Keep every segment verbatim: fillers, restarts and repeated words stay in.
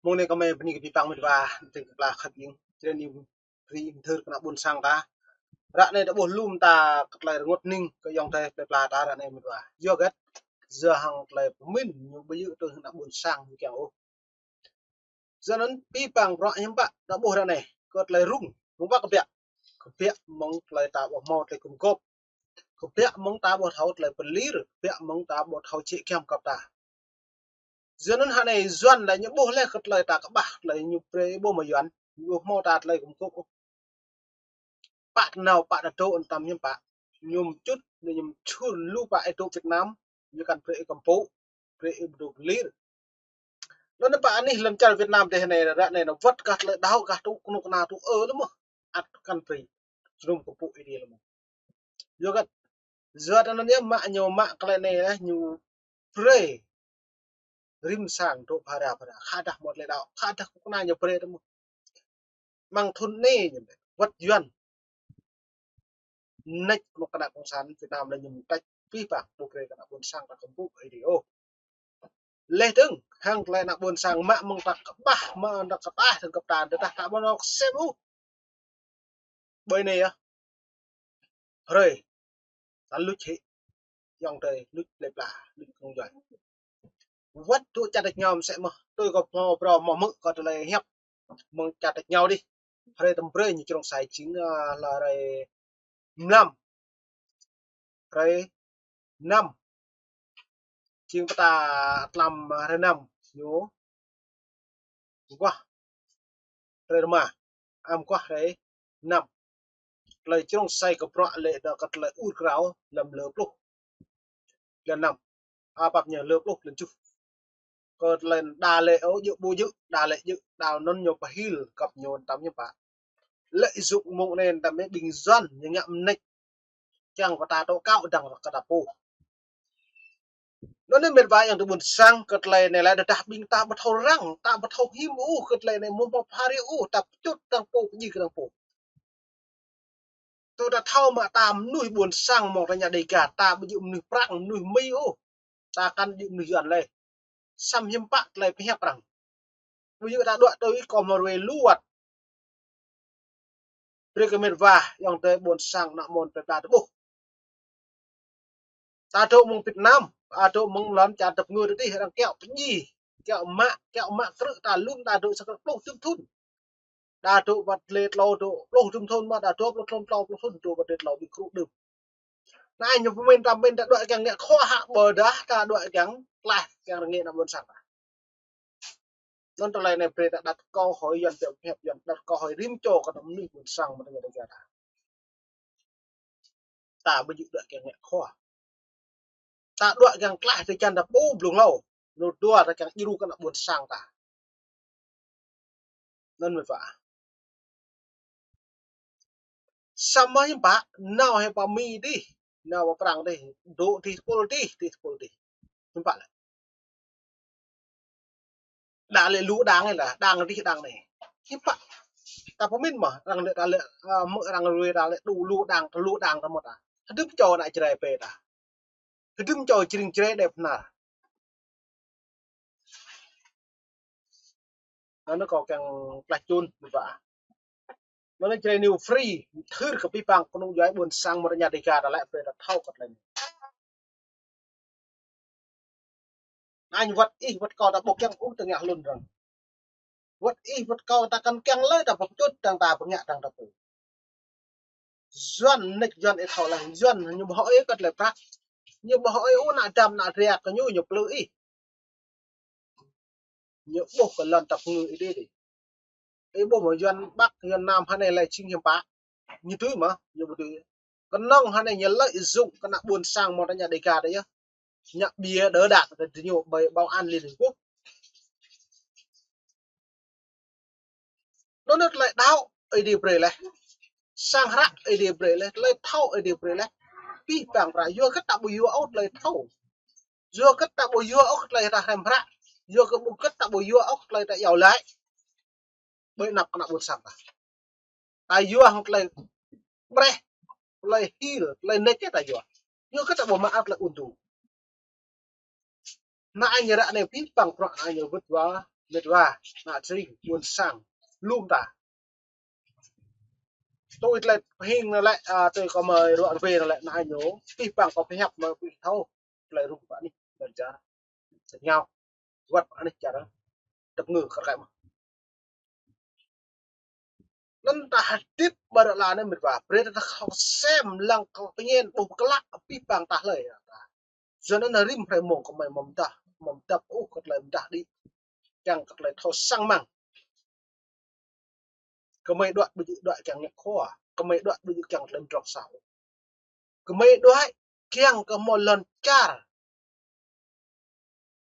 Mơ̆ng anai kơmơi bơni kơ abih bang mĕt wa, tơring kơ pla khăp ing. Čơrĕ anai bri mơthưr kơ ană ƀôn sang ta. Ră anai ta ƀuh lŏm ta kơ tơlơi rơngot hning kơ ayŏng adơi plơi pla ta ră anai mĕt wa. Yua hơget? Yua hăng tơlơi pơmĭn ñu ƀu djơ̆ tui hăng ană ƀôn sang ñu kiăng ôh. Yua anŭn abih bang bruă hiư̆m pă ta ƀuh ră anai kơ tơlơi rŭng, rŭng ƀă kơbiă. Kơbiă mơ̆ng tơlơi ta ƀu hmâo tơlơi gum gôp. Kơbiă mơ̆ng ta ƀu thâo tơlơi pơlir, kơbiă mơ̆ng ta ƀu thâo jĕ giăm găp ta. Yua anŭn hă anai Yuan lĕ ñu ƀuh laih kơ tơlơi ta kơƀah, tơlơi ñu brơi ƀu mă Yuan, ñu ƀu hmâo ta tơlơi gum gôp ôh. Pă tơnao, pă tơdŏ, ơn tăm hiư̆m pă. Ñu mčŭt, ñu mčur lu pă ơi adơi Việt Nam, ñu kăn brơi ơi kơmpŭ, brơi ơi ƀu dŏ pơlir. Anŭn pă anih lŏn čar Việt Nam dih anai, ră anai, anai wơ̆t gah tơlơi đaŏ, gah tŭ kơnuk kơna tŭ ơ lĕ mơ̆. Ăt kăn brơi jơnum kơmpŭ Ơi Adai lĕ mơ̆. Yua hơget? Yua anŭn yơh mă ñu mă tơlơi anai yơh ñu brơi rĭm sang dŏ phara phara. Khă dah mơ̆ tơlơi đaŏ, khă dah kơnuk kơna ñu brơi tơ mơ̆. Mơ̆ng thŭn anai ñu wơ̆t Yuan. Mơneč mơ̆ kơ ană cộng sản Việt Nam lĕ ñu mơneč abih bang ƀu brơi kơ ană ƀôn sang ta kơmpŭ Ơi Adai ôh. Laih dơ̆ng, hăng tơlơi ană ƀôn sang mă mơ̆ng ta kơƀah, mă mơ̆ng ta kơtah, dơ̆ng kơp ta, dơ̆ng ta ƀu nao kơsem ôh. Ƀơi anai yơh. Hrơi. Ta luč hĭ. Ayŏng adơi luč plơi pla, luč kơnung djuai. Wơ̆t tŭ čar tač rơngiao mơsĕ mơ̆, tui kơ hmâo phrâo hmâo hmư̆ kơ tơlơi hiăp mơ̆ng čar tač rơngiao dih. Hrơi tơm brơi ñu črông sai jing, ơ, lơ hrơi mlam. Hrơi năm. Jing pơtă tlam hrơi năm ñu mơguah hrơi rơma, a mơguah hrơi năm. Tơlơi črông sai kơ bruă lĕ dŏ kơ tơlơi ur krao lăm lơ pluh. Lăn năm. A pap ñu lơ pluh lăn tơjuh. Kơ tơlơi đa lĕ ôh, djơ̆ ƀu djơ̆, đa lĕ djơ̆, đa anŭn ñu pơhil găp ñu ơn tăm ñu pă. Lợi dụng mơ̆ng anai ơn tăm ƀing Yuan ñu ngă mơneč. Kiăng kơ ta dŏ kâo dăng kơ ta pô. Anŭn anai mĕt wa ayŏng adơi ƀôn sang kơ tơlơi anai lĕ tơdah ƀing ta ƀu thâo răng, ta ƀu thâo him ôh kơ tơlơi anai mơ̆ ƀu phara ôh, ta pơčŭt dăng pô, pơjing kơ dăng pô. Tui ta thâo mă ta mơnuih ƀôn sang mơ̆ng ta ña Đêga, ta ƀu djơ̆ mơnuih Prăng, mơnuih Mi ôh. Ta kăn djơ̆ mơnuih Yuan lĕ. Samơ̆ hiư̆m pă tơlơi pơhiăp arăng. Ƀu djơ̆ ta đuaĭ tui kơ mơruai lu wơ̆t. Brơi kơ mĕt wa, ayŏng adơi ƀôn sang ană mơ̆n plơi pla ta ƀuh. Ta dŏ mơ̆ng Việt Nam, ta dŏ mơ̆ng lŏn čar tơpơngư tơdih arăng kiaŏ pơdjai, kiaŏ mă, kiaŏ mă krư̆ ta lŭm ta dŏ sa krư̆ pluh dŭm thŭn. Ta dŏ wơ̆t lĕ tlâo dŏ pluh dŭm thŭn mơ̆, ta dŏ pluh thŭn, tlâo pluh thŭn dŏ wơ̆t lĕ tlâo ƀing krư̆ đưm. Anai ñu pơmĭn ta pơmĭn ta đuaĭ kiăng ngă khua hă ƀôdah ta đuaĭ kiăng klaih kiăng rơngiă ană ƀôn sang ta. Anŭn tơlơi anai brơi ta đặt câu hỏi Yuan pĕ pĕ Yuan đặt câu hỏi rĭm čô kơ ană mơnuih ƀôn sang mơ̆ng ta ña Đêga ta. Ta ƀu djơ̆ đuaĭ kiăng ngă khua. Ta đuaĭ kiăng klaih tơčan ta pô blung hlâo. Lu dua ta kiăng djru kơ ană ƀôn sang ta. Anŭn mĕt wa. Samơ̆ hiư̆m pă, nao hĭ pơ Mi dih, nao pơ Prăng dih, dŏ dih tơpul dih, dih tơpul dih. Hiư̆m pă lĕ. Đa lĕ lu đang lĕ, đang dih đang anai. Hiư̆m pă. Ta pơmĭn mơ̆, arăng lĕ, đa lĕ, ơ, mơ̆ arăng ruai đa lĕ, dŏ lu đang, lu đang ta mơ̆ ta. Hơdôm čô ană Jrai pĕ ta. Hơdôm čô jring Jrai đe pơnar. Anŭn kâo kiăng klaih čun ƀu ƀă. Anŭn Jrai News Free, mơthưr kơ abih bang kơnung djuai ƀôn sang mơ̆ng ta ña Đêga ta lĕ brơi ta thâo kơ tơlơi anai. Anŭn wơ̆t ih wơ̆t kâo ta ƀu kiăng ôh tơngah lŏn arăng. Wơ̆t ih wơ̆t kâo ta kăn kiăng lơi ta pơčŭt dăng ta pơngă dăng ta pô. Yuan mơneč Yuan ih thâo laih, Yuan ñu ƀu hŏ ih kơ tơlơi prăk. Ñu ƀu hŏ ih ôh ană Adam ană Drea kơ ñu, ñu plư ih. Ñu ƀuh kơ lŏn tơpơngư ih dih dih. Ih ƀuh mơ̆ Yuan Bắc, Yuan Nam hơnai lĕ jing hiư̆m pă. Ñu tui mơ̆, ñu ƀu tui. Kơnơ̆ng hơnai ñu lợi dụng kơ ană ƀôn sang mơ̆ng ta ña Đêga ta yơh. Ngă ƀiă đơ đak ta tơ ñu ƀơi bảo an Liên Hợp Quốc. Anŭn tơlơi đaŏ Ơi Adai brơi laih. Sang hră Ơi Adai brơi laih, tơlơi thâo Ơi Adai brơi laih. Abih bang bruă yua hơget ta ƀu yua ôh tơlơi thâo. Yua hơget ta ƀu yua ôh tơlơi ta hrăm hră. Yua hơget ta ƀu yua ôh tơlơi ta iâu laĭ. Ƀơi anăp kơ ană ƀôn sang ta. Ta yua hăng tơlơi preh, tơlơi hil, tơlơi neč ta yua. Yua hơget ta ƀu mă ăt tơlơi ung tŭ. Anai ñu ră anai abih bang bruă anai ñu wơ̆t wa, mĕt wa, ană tring, ƀuôn sang, lŏm ta. Tui tơlơi pơhing anai lĕ, a, tui kâo mơi ruă rơwe anai lĕ, anai ñu, pih pang kâo pơhiăp mơi pih thâo, tơlơi rŭng pă anih, bơ̆n čar. Sĭt ngao, wơ̆t pă anih čar, tơpơngư kar kaĭ mơ̆n. Anŭn ta hơdip ƀơi ră anai mĕt wa, brơi ta thâo sem lăng kơ pơñen ƀuh pơklă pih pang ta hlơi. Yua anŭn rĭm hrơi mông kơ mơi mơ̆n dah, mơ̆n dăp ôh kơ tơlơi mơ̆n dah đĭ. Kiăng kơ tơlơi thâo sang măng. Kơ mơi đuaĭ ƀu djơ̆ đuaĭ kiăng ngă khua, kơ mơi đuaĭ ƀu djơ̆ kiăng tơlơi mdrŏng sa. Kơ mơi đuaĭ kiăng kơ hmâo lŏn čar.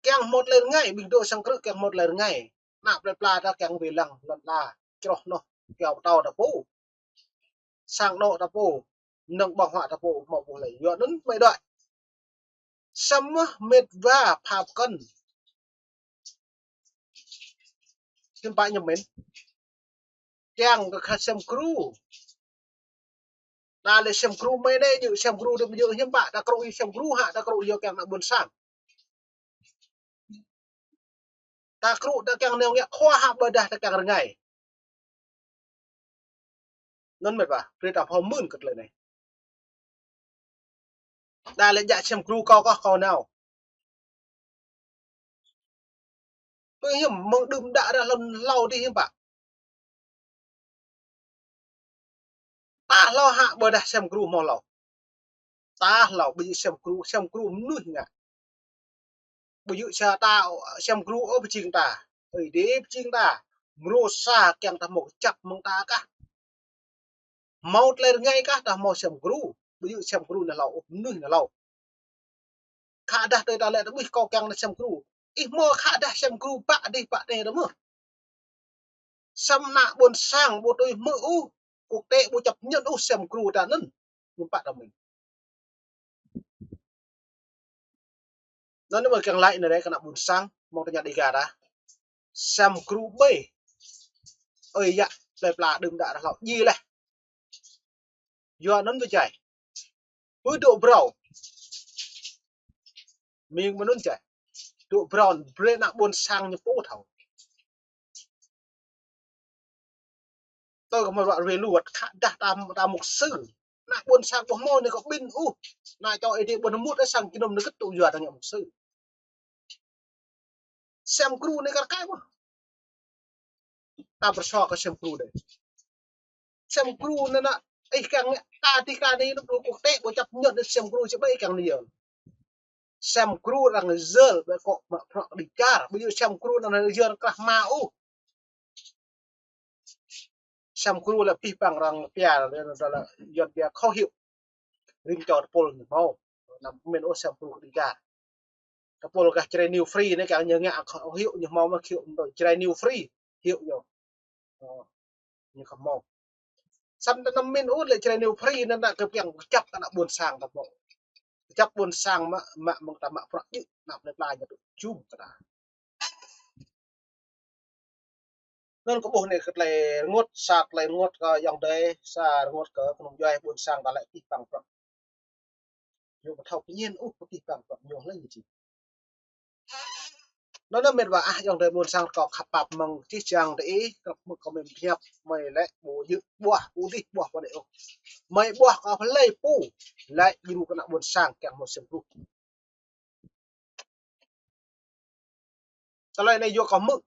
Kiăng hmâo tơlơi rơngai, ƀing dŏ sang krư̆ kiăng hmâo tơlơi rơngai. Ană plơi pla ta kiăng wai lăng lŏn ala, čroh noh, kiao pơtâo ta pô. Sang anŏ ta pô, mơnơ̆ng ƀơ̆ng huă ta pô, hmâo ƀuh lơi. Yua anŭn mơi đuaĭ. Samơ̆ mĕt wa pha pơkŏn. Hiư̆m pă ñu mĕn. Kiăng kơ khă sem gru. Đa lĕ sem gru mơi anai djơ̆, sem gru đưm djơ̆ hiư̆m pă, ta krŭ sem gru hă, ta krŭ yua kiăng ană ƀuôn sang. Ta krŭ ta kiăng nao ngă khua hă ƀôdah ta kiăng rơngai. Anŭn mĕt wa, brơi ta pơhmư̆ kơ tơlơi anai. Đa lĕ djă sem gru kâo kơ kâo nao. Tui hiư̆m mơ̆ng đưm đă ră hlâo hlâo dih hiư̆m pă. Ta hlâo hă ƀôdah sem gru hmâo hlâo. Ta hlâo ƀu djơ̆ sem gru, sem gru mơnuih ngă. Ƀu djơ̆ sa ta, sem gru ôh pơjing ta. Ơi Adai pơjing ta. Mrô sa kiăng ta hmâo kơjăp mơ̆ng ta kah. Hmâo tơlơi rơngai kah ta hmâo sem gru. Ƀu djơ̆ sem gru anai hlâo ôh, mơnuih anai hlâo. Khă dah tui ta lĕ ta ƀuh kâo kiăng ană sem gru. Ih hmâo khă dah sem gru pă dih pă teh ta mơ̆n. Samơ̆ ană ƀuôn sang ƀu tui hmư̆ ôh, quốc tế ƀu chấp nhận ôh sem gru ta anŭn. Hiư̆m pă ta mĭn. Anŭn mơi kiăng laĭ anai rai kơ ană ƀuôn sang, mơ̆ng tơña Dega ta. Sem gru ƀơi. Ơi yă, plơi pla đưm đă ră hlâo djai laih. Yua anŭn ƀu djai. Pơ dŏ brâo. Mĭn mơnŭn djai. Dŏ brâo, brơi ană ƀuôn sang ñu pô thâo. Tơ kơ mơi ruă rơwe lu wơ̆t khă dah ta, ta mục sư. Ană ƀuôn sang ƀu hmâo anai kơ ƀing ôh. Ană čô Ơi Adai ƀu hmâo mŭt sang jơnum anai kơ tŭ yua ta ngă mục sư. Sem gru anai kar kaĭ mơ̆n. Ta pơsua kơ sem gru đơi. Sem gru anai ană, ih kiăng ngă, ta dih kơ anai anŭn ƀu quốc tế ƀu chấp nhận sem gru či ƀai kiăng anai yơh. Sem gru arăng yơr ƀơi kŏ mă prăk kơđi čar. Ƀu djơ̆ sem gru arăng yơr krah hma ôh. Sem gru lĕ pih pang arăng pia, lĕ, lĕ, lĕ, Yuan pia khẩu hiệu. Rĭm čô tơpul ñu hmâo. Anăm mĭn ôh sem gru kơđi čar. Tơpul gah Jrai New Free anai kiăng ñu ngă khẩu hiệu ñu hmâo mơ̆ khẩu hiệu Jrai New Free. Hiệu ñu. Ơ, ñu khŏm hmâo. Samơ̆ ta anăm mĭn ôh lĕ Jrai New Free anŭn ta kơ kiăng kơjăp kơ ană ƀuôn sang ta hmâo. Kơjăp ƀuôn sang mă, mă mơ̆ng ta mă prăk djơ̆, ană plơi pla ñu tŭ jum kơ ta. Anŭn kâo ƀuh anai kơ tơlơi rơngot, sa tơlơi rơngot kơ ayŏng adơi, sa rơngot kơ kơnung djuai ƀuôn sang ta lĕ pih pang prăk. Ñu ƀu thâo pơñen ôh kơ pih pang prăk ñu hlơi ñu či. Anŭn mĕt wa ah ayŏng adơi ƀuôn sang kâo khăp pap mơ̆ng čih čang tơ ih, kơ mơ̆ng kâo mĭn pơhiăp, mơi lĕ ƀu djơ̆ ƀuah, ƀu dih ƀuah pơ anai ôh. Mơi ƀuah kơ hlơi pô, lĕ djru kơ ană ƀuôn sang kiăng hmâo sem gru. Tơlơi anai yua kâo hmư̆.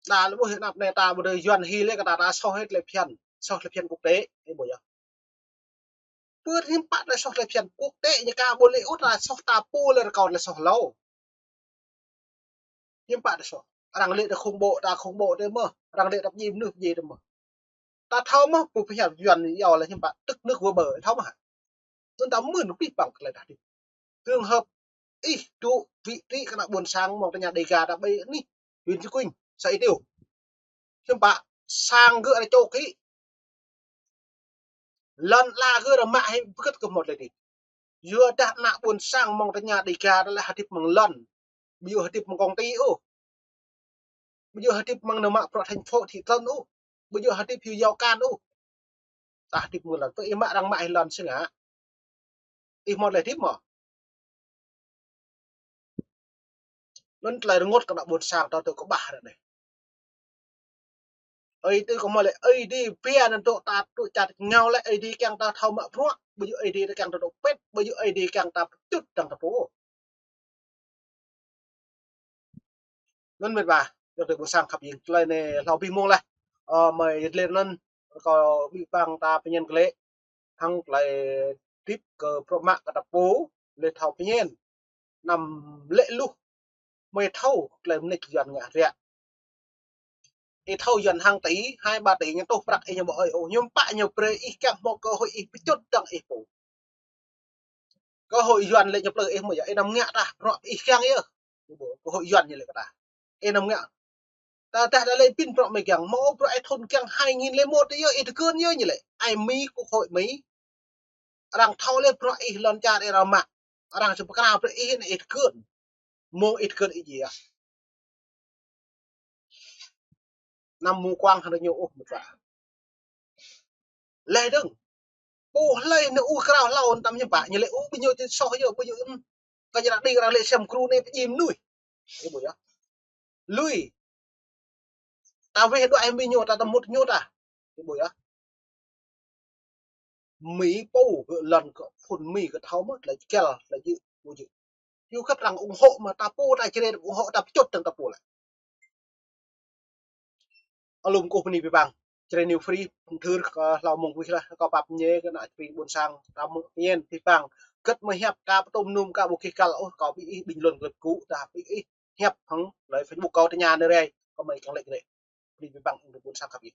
Ta lĕ ƀuh anăp anai ta ƀu dơi Yuan hil lĕ kơ ta ta soh hĭ tơlơi phiăn, soh tơlơi phiăn quốc tế, ih ƀuh yơh. Pơ hiư̆m pă tơlơi soh tơlơi phiăn quốc tế ñu ka ƀu lĕ ôh ta soh ta pô lĕ rơkâo tơlơi soh hlâo. Hiư̆m pă ta soh. Arăng lĕ ta khủng bố, ta khủng bố tơ mơ̆. Arăng lĕ ta pơdjai mơnuih pơdjai tơ mơ̆. Ta thâo mơ̆, pơhiăp Yuan yua lĕ hiư̆m pă, tức nước vỡ bờ, thâo mơ̆ hă. Anŭn ta mưn pih pang tơlơi ta hơdip. Trường hợp ih dŏ vị trí kơ ană ƀuôn sang mơ̆ng tơña Dega ta ƀơi anih, huyện Chư Kuin, Xã Y Tiêu. Hiư̆m pă, sang gơ̆ arăng čŏk hĭ. Lŏn ala gơ̆ arăng mă hĭ pơkơ̆t kơ hmâo tơlơi hơdip. Yua dah ană ƀuôn sang mơ̆ng tơña Dega ta lĕ hơdip mơ̆ng lŏn. Ƀu djơ̆ hơdip mơ̆ng công ty ôh. Ƀu djơ̆ hơdip mơ̆ng nao mă prăk thành phố thị trấn ôh. Ƀu djơ̆ hơdip hyu yao kan ôh. Ta hơdip mơ̆ng lŏn. Tơ ih mă arăng mă hĭ lŏn sĭt ngă. Ih hmâo tơlơi hơdip mơ̆. Anŭn tơlơi rơngot kơ ană ƀôn sang ta tơ kơƀah ră anai. Ơi Adai kơ mơ̆ lĕ, Ơi Adai pia anŭn tơ ta tŭ čăt ngao lĕ, Ơi Adai kiăng ta thâo mă bruă, ƀu djơ̆ Ơi Adai ta kiăng ta tŭ pĭt, ƀu djơ̆ Ơi Adai kiăng ta pơčŭt dăng ta pô. Anŭn mĕt wa, yua tơ ƀôn sang khăp ing tơlơi anai hlâo abih mông laih. Ơ, mơi yơh lĕ anŭn, kâo ƀing ƀing ta pơñen glaĭ, hăng tơlơi tip kơ prŏ mă kơ ta pô, lĕ thâo pơñen. Anăm lĕ luh, mơi thâo tơlơi mơneč Yuan ngă ră. Ih thâo Yuan hăng tơ ih, hai ba tơ ih ñu tuh prăk ih ñu ƀu ơi ôh, ñu pă ñu brơi ih kiăng hmâo cơ hội ih pơčŭt dăng ih pô. Cơ hội Yuan lĕ ñu plư ih mơ̆ yơh, ih anăm ngă tah, bruă ih kiăng yơh. Cơ hội Yuan ñu lĕ kơ ta. Ih anăm ngă. Ta tah ta lĕ pĭn bruă mơi kiăng, hmâo bruă ih thŭn kiăng hai nghìn lẻ một yơh, ih tơkơn yơh ñu lĕ. Ai Mi, cơ hội Mi. Arăng thâo lĕ bruă ih lŏn čar ih ră mă. Arăng či pơkra brơi ih anai ih tơkơn. Mông ih tơkơn ih djai. Anăm mŭ kuang hăng ñu ôh mơ̆t wa. Lĕ dơ̆ng. Pô hlơi ñu ur krao hlâo tam ñu pă, ñu lĕ ur ƀing ñu či soh yơh, ƀu djơ̆, ưm. Kơ ñu ră đing arăng lĕ sem kru anai pơjing mơnuih. Ih ƀuh yơh. Lui. Ta weh đuaĭ hăng ƀing ñu, ta tơmŭt ñu ta. Ih ƀuh yơh. Mi pô gơ̆ lŏn kơ phŭn Mi kơ thâo mơ̆, tơlơi gel, tơlơi djơ̆, ƀu djơ̆. Yua khăp arăng ủng hộ mơ̆ ta pô ta Jrai ủng hộ ta pơčŭt dăng ta pô lĕ. Alum kơ bơni ƀing ƀing. Jrai New Free, thưr kơ hlâo mông wih laih, kâo pap ñe kơ ană ƀing ƀôn sang, ta mơ̆ pơñen ƀing ƀing. Gĕt mơi hiăp ka pơtŭm num ka ƀu kih kăl ôh, kâo ƀing ih bình luận kơ gŭ, ta ƀing ih hiăp hăng tơlơi Facebook kâo tơña anai rai, kâo mơi kiăng lĕ kơ anai. Bơni ƀing ƀing, ƀôn sang khăp ing.